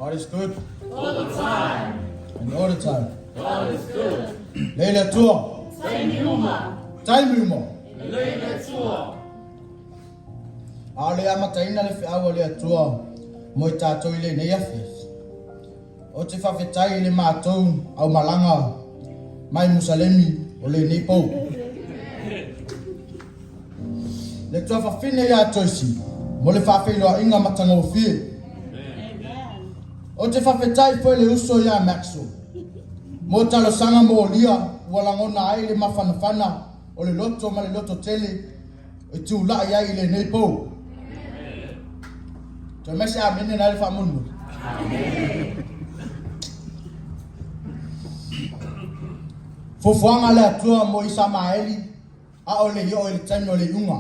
God is good. All the time. And all the time. God is good. Lelei le Atua. Taimi uma. Taimi uma. Lelei le Atua. A o le amataina le feau a le Atua mo i tatou i lenei afiafi. Ou te faafetai i le matou aumalaga mai Musalemi o lenei pou. Le tuafafine ia Joyce mo le faafeiloaiga matagofie. Ou te faafetai foi le uso ia Maxwell mo talosaga molia ua lagona ai le mafanafana o le loto ma le loto tele e tulai ai i lenei pou. Toe mai se amene na le faamolemole. Fuafuaga a le Atua mo Isamaeli a o le i oo i le taimi o le iuga.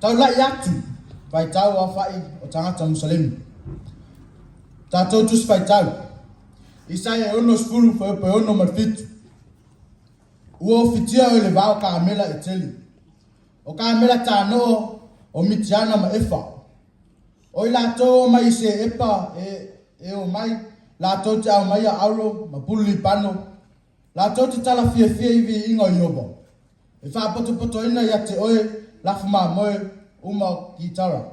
Taulai atu faitau aofai o tagata Musalemi. Tatou tusi faitau. Isaia 60 fuaiupu e 6 ma le 7. Ua ofitia oe i le va o kamela e tele. O kamela tānoo o Mitiana ma Efa. O i latou o mai i Seepa e, e o mai, latou te aumaia auro ma pulu libano, latou te tala fiafia i viiga o Ieova. E faapotopotoina ia te oe lafu mamoe uma o Kitara.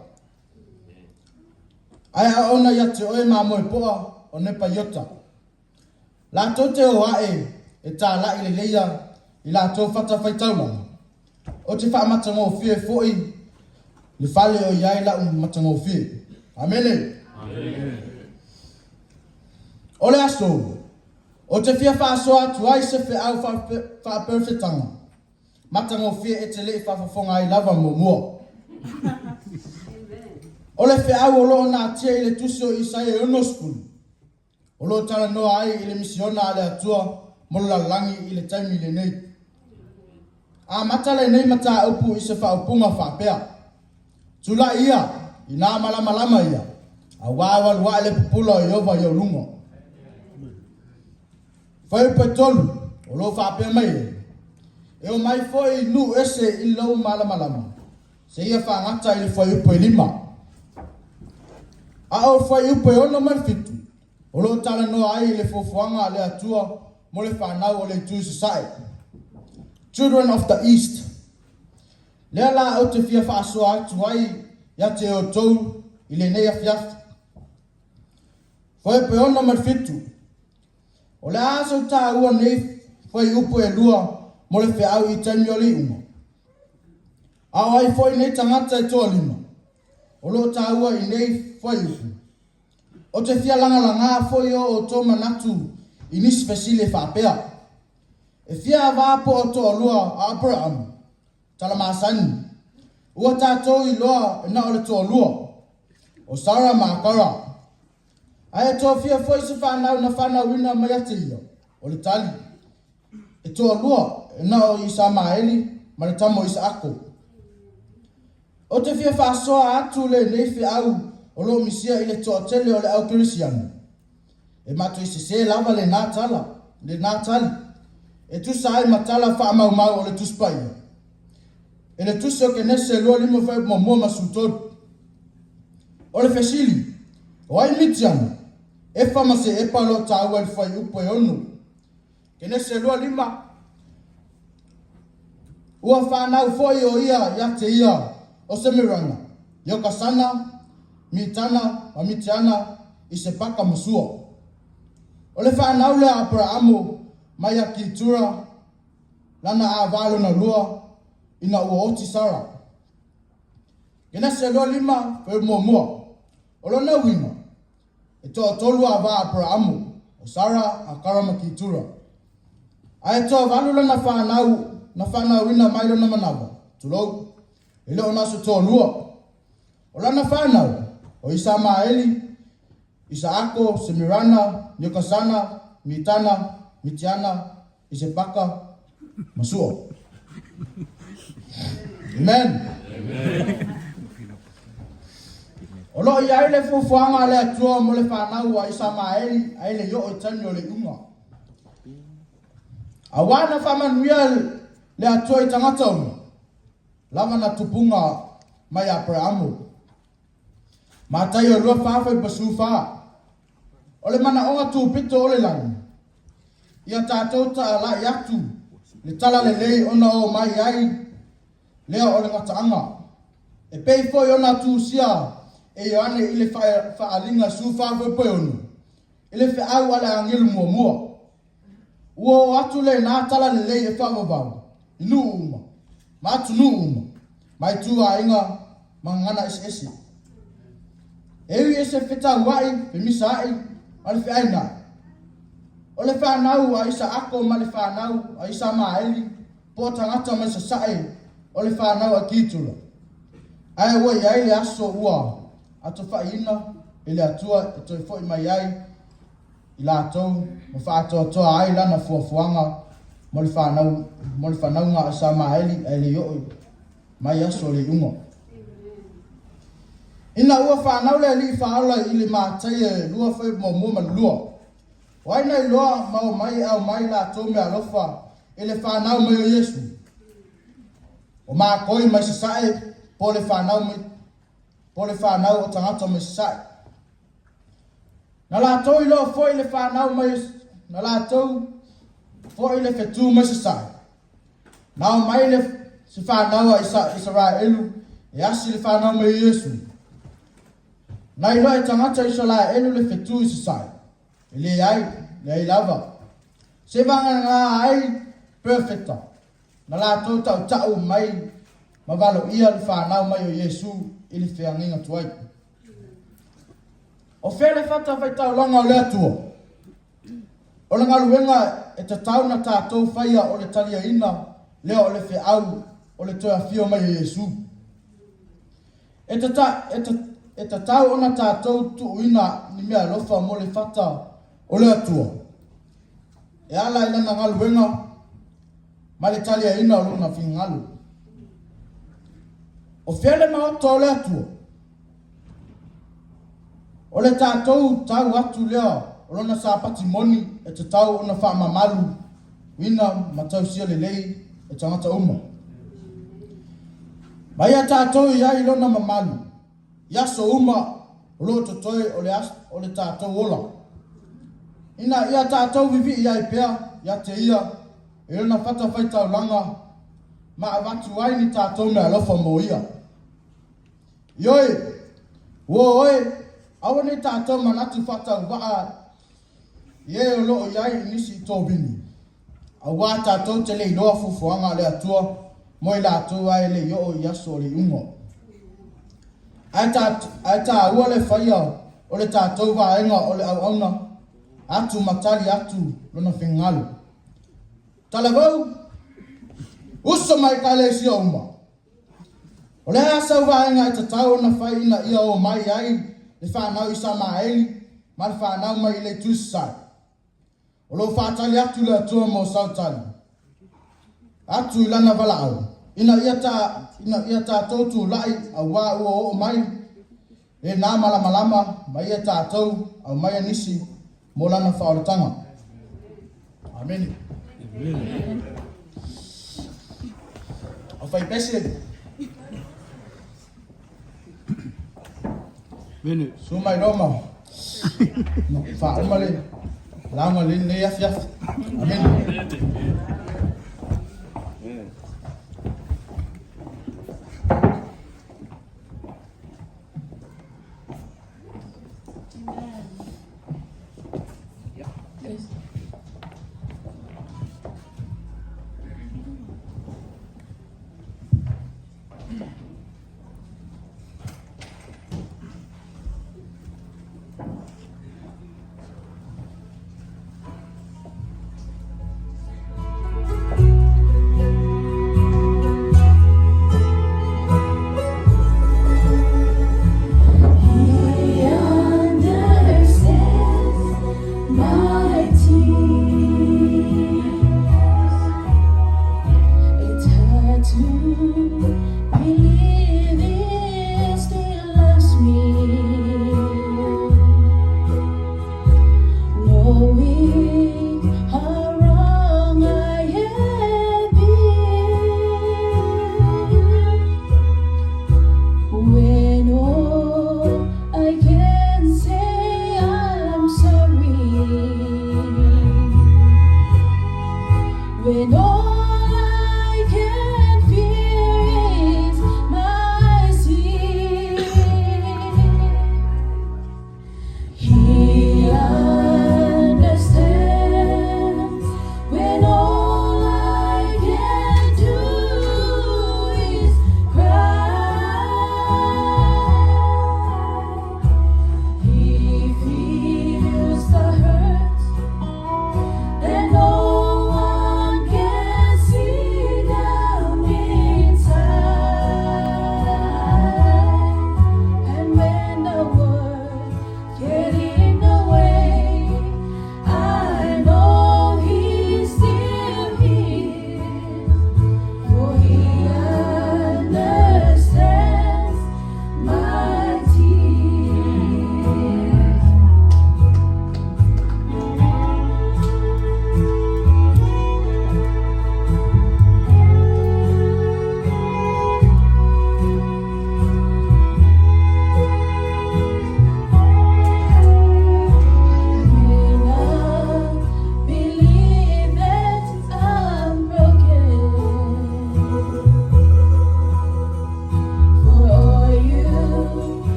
Ae aoaona ia te oe mamoe poa o Nepaiota. Latou te o aʻe e tālaʻi leleia i latou fatafaitaulaga. Ou te faamatagofie foi le fale o i ai la'u matagofie. Amene. O le aso, ou te fia faasoa atu ai se feau faaperefetaga matagofie e te le i faafofoga ai lava muamua. O le feau o lo o natia i le tusi o Isaia e 60, O lo o talanoa ai i le misiona a le Atua mo le lalolagi i le taimi lenei. Amata lenei mataupu i se faaupuga faapea, Tulai ia, inā malamalama ia, auā ua alu aʻe le pupula o Ieova i ou luga. Fuaiupu e tolu, o lo o faapea mai ai, E omai foi i nuu ese i lou malamalama, Seia faagata i le fuaiupu e 5. A o le fuaiupu e 6 ma le 7, o lo o talanoa ai i le fuafuaga a le Atua mo le fanau o le Itu i Sasae. Children of the East. Lea la ou te fia faasoa atu ai ia te outou i lenei afiafi. Fuaiupu e 6 ma le 7, O le a sau taua nei fuaiupu e lua mo le feau i taimi o le iuga? A o ai foi nei tagata e toalima o lo o taua i nei fuaiupu? Ou te fia lagalagā foi o outou manatu i nisi fesili e faapea, E fia avā po o toalua a Aperaamu? Tala masani, Ua tatou iloa e na o le toalua, o Sara ma Akara. Ae e toafia foi se fanau na fanauina mai ia te ia? O le tali, E toalua, e na o Isamaeli ma le tama o Isaako. Ou te fia faasoa atu lenei feau o lo o misia i le toatele o le au Kerisiano. E matou sese lava lenā tala, lenā tali, e tusa ai ma tala faamaumau o le Tusi Paia. E le Tusi o Kenese 25 fuaiupu muamua ma 13. O le fesili, O ai Mitiana? Efa ma Seepa o lo o taua i le fuaiupu e 6. Kenese 25, Ua fanau foi o ia ia te ia o Semirana, Iokasana, Mitana ma Mitiana i Sepaka ma Sua. O le fanau lea a Aperaamu mai ia Kitura, lana ava lona lua, ina ua oti Sara. Kenese 25, Fuaiupu muamua. O lona uiga, E toatolu ava a Aperaamu, o Sara, Akara ma Kitura. A e toavalu lana fanau na fanauina mai lona manawa, tulou, e le o na o se toalua. O lana fanau, o Isamaeli, Isaako, Semirana, Iokasana, Mitana, Mitiana, Isepaka, ma Sua. Amen. O lo o i ai le fuafuaga a le Atua mo le fanau a Isamaeli a e le i oo i taimi o le iuga. Auā na faamanuia le Atua i tagata uma, lava na tupuga mai Aperaamu. Mataio 24 fuaiupu 14. O le manaoga tupito o le lagi, ia tatou taala'i atu le tala lelei ona oo mai ai lea o le gataaga. E pei foi ona tusia e Ioane i le Faaaliga 14 fuaiupu 6, i le feau a le agelu muamua. Ua oo atu lenā tala lelei e faavavau i nuu uma, ma atunuu uma, ma ituaiga ma gagana eseese. E ui e se fetauai, femisaai, ma le feainai, o le fanau a Isaako ma le fanau a Isamaeli po o tagata mai sasae o le fanau a Kitula, ae ua i ai le aso ua atofaiina e le Atua e toe foi mai ai i latou ma faaatoatoa ai lana fuafuaga mo le fanau, mo le fanauga a Isamaeli ae le i oo mai aso o le iuga. Ina ua fanau le Alii Faaola i le Mataia 2:1-2, o ai na iloa ma omai e aumai latou meaalofa i le fanau mai o Iesu? O makoi mai sasae po o le fanau mai po o le fanau o tagata mai sasae. Na latou iloa foi le fanau mai na latou foi le fetu mai sasae. Na omai le se fanau a Isaraelu e asi le fanau mai o Iesu. Na iloa e tagata Isaraelu le fetu i sasae. E leai, leai lava. Se vagana ai perofeta na latou tautau mai ma valoia le fanau mai o Iesu i le feagaiga tuai. O fea le fatafaitaulaga o le Atua? O le galuega e tatau na tatou faia o le taliaina lea o le feau o le toe afio mai o Iesu. E, tata, e, e tatau ona tatou tuuina ni meaalofa mo le fata o le Atua e ala i lana galuega ma le taliaina o lona finagalo. O fea le maota o le Atua? O le tatou tau atu lea o lona sapati moni e tatau ona faamamalu ina ma tausia lelei e tagata uma. Ma ia tatou i ai lona mamalu i aso uma o lo o totoe o le, aso, o le tatou ola. Ina ia tatou vivii ai pea ia te ia e lona fatafaitaulaga ma avatu ai ni tatou meaalofa mo ia. Ioe, ua oe, aua ne i tatou manatu faatauvaa i e o lo o i ai i nisi i tovini, auā tatou te le iloa fuafuaga a le Atua mo i latou ae le i oo i aso o le iuga. Ae, ta, ae tāua le faia o le tatou vaega o le auauna atu ma tali atu lona finagalo. Talavou, uso mai Ekalesia uma. O le a sau vaega e tatau ona fai ina ia o mai ai le fanau Isamaeli ma le fanau mai i le itu i sasae. O lo o faatali atu le Atua mo sau tali atu i lana valaau, ina ia, ta, ina ia tatou tulai auā ua oo mai lenā malamalama ma ia tatou aumaia nisi mo lana faaolataga. Amene. Au fai pese. Mene. Su mai Roma. No, faauma le lauga lenei afiafi. Amene. He understands my tears. It's hard to believe.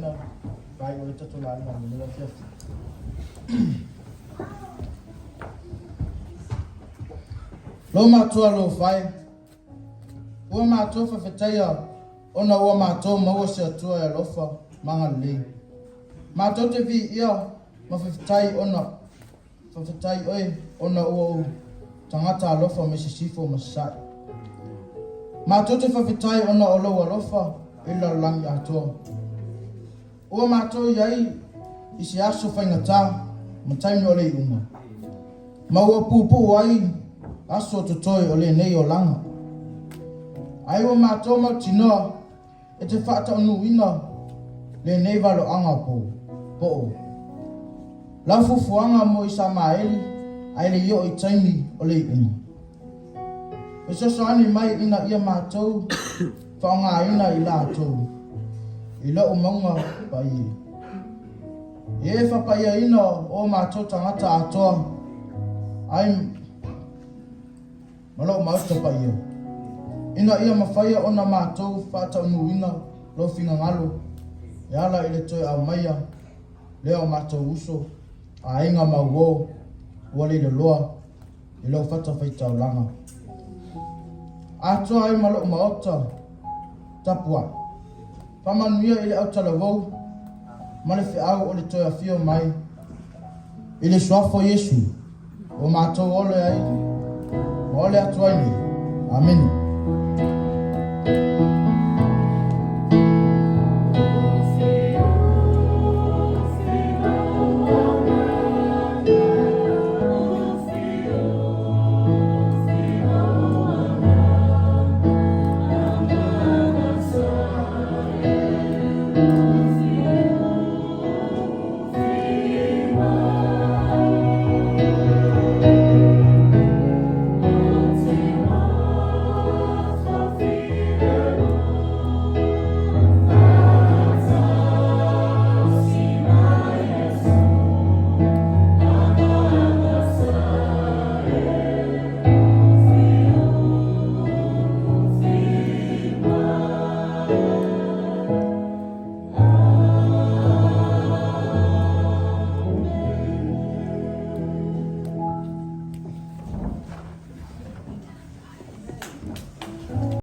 faataunuuina faaiu ai le tatou lauga i lenei afiafi. Lo matou alofa e, ua matou faafetaia ona ua matou maua se Atua e alofa ma agalelei. Matou te viia ma faafetai ona faafetai oe ona ua ou tagata alofa mai sisifo ma sasae. Matou te faafetai ona o lou alofa i le lalolagi atoa. Ua matou i ai i se aso faigata ma taimi o le iuga, ma ua puupuu ai aso totoe o lenei olaga. Ai ua matou mautinoa e te faataunuuina lenei valoaga poo. Lau fuafuaga mo Isamaeli ae le i oo i taimi o le iuga. Fesoasoani mai ina ia matou faaaogaina i latou i lou mauga paia. Ia e faapaiaina o matou tagata atoa ai ma lou maota paia, ina ia mafaia ona matou faataunuuina lou finagalo e ala i le toe aumaia lea o matou uso, aiga ma uo ua leiloloa i lou fatafaitaulaga. Atoa ai ma lou maota tapuai. Faamanuia i le autalavou ma le feau o le toe afio mai i le suafa o Iesu ua matou ole ai ma ole atu ai nei. Amene.